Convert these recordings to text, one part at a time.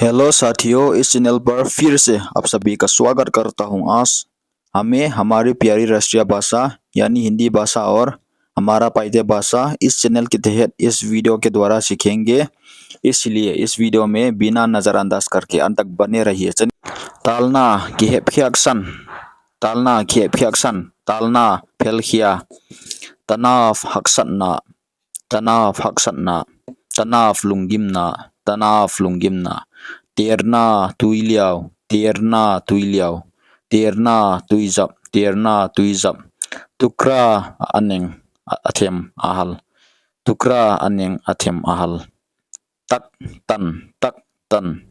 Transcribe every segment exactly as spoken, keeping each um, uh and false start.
हेलो साथियों, इस चैनल पर फिर से आप सभी का स्वागत करता हूं। आज हमें हमारी प्यारी राष्ट्रीय भाषा यानी हिंदी भाषा और हमारा पाइते भाषा इस चैनल के तहत इस वीडियो के द्वारा सीखेंगे, इसलिए इस वीडियो में बिना नज़रअंदाज करके अंत तक बने रहिए। चलिए। Talna kihepkhiaksan, talna kihepkhiaksan, talna phelkhia, tanav haksatna, tanav haksatna, tanav lunggimna, tanav lunggimna, têrna tuiliau, têrna tuiliau, têrna tuizap, têrna tuizap, tukra aneng, a, athem ahal, tukra aneng athem ahal, tak tan, tak tan,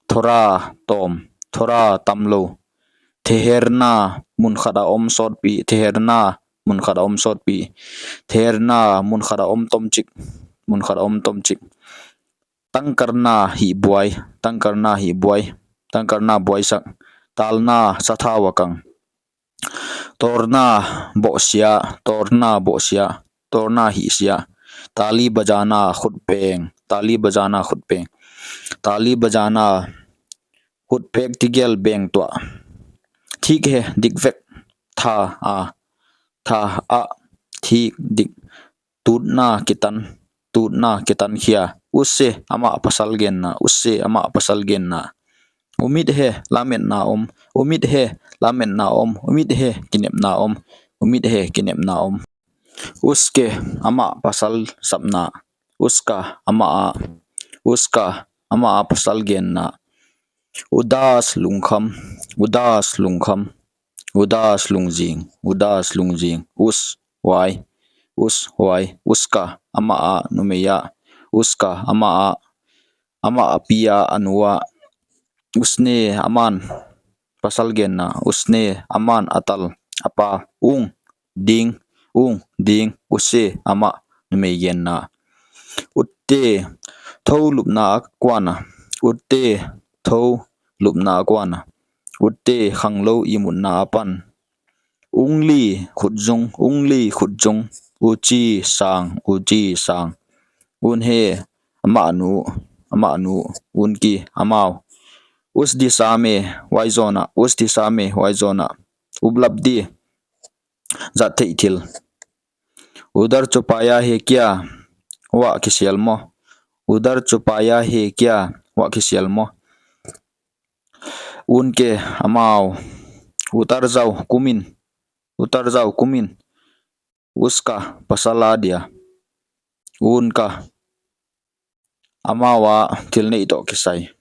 thora tawm, thora tamlou, theherna mun khat a om sawtpi, theherna mun khat a om sawtpi, theherna mun khat a om tomchik, mun khat a om tomchik, tangkarna hihbuai, tangkarna hihbuai, tangkarna buaisak, talna sathau a kang, tawrna bohsia, tawrna bohsia, tawrna hihsia, tali bajana khutpeng, tali bajana khutpeng, tali bajana khutpek tigel beng tuah, thik he dik vek, tha a, tha a, thik dik, tutna kitan, tutna kitankhia, usse amah pasal genna, usse amah pasal genna, umid he lametna om, umid he lametna om, umid he kinepna om, umid he kinepna om, uske amah pasal sapna, uska amah a, uska amah a pasal genna, udas lungkham, udas lungkham, udas lungzing, udas lungzing, us huai, us huai, uska amah a numei a, uska amah a, amah a pi a a nu a, usne aman pasal genna, usne aman atal apa, ung ding, ung ding, usse amah numei genna, utte thou lupna a kuan a, utte thou lupna a kuan a, utte khanglou imutna a pan, ungli khutzung, ungli khutzung, uchi sang, uchi sang, un he amah nu, amah nu, unki amau, us disa me huai zawna, us disa me huai zawna, uplabdi zat theih thil, udhar chupaya he kya, huai kisial maw, udhar chupaya he kya, huai kisial maw, unke amau, utar zau kumin, utar zau kumin, uska pasal a dia, unka amau a thil neih toh kisai,